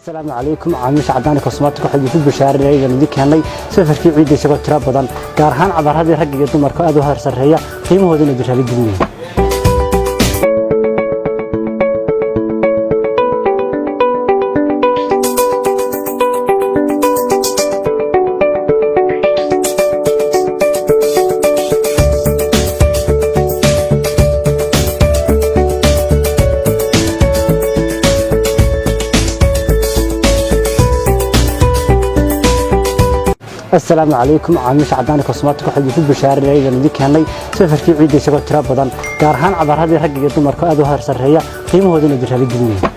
Asalaamu calaykum macaamiisha Cadaani Cosmetic. Waxaa idinku bishaarinaya inaan idin keenay safarkii ciidda isagoo tiro badan, gaar ahaan cadaradii ragga iyo dumarka aad u heer sarreeya, qiimahoodana idin raali gelinaya. Asalaamu calaykum macaamiisha Cadaani Cosmetic. Waxaa idinku bishaarinaya inaan idin keenay safarkii ciidda isagoo tiro badan, gaar ahaan cadaradii ragga iyo dumarka aad u heer sarreeya, qiimahoodana idin raali gelinaya.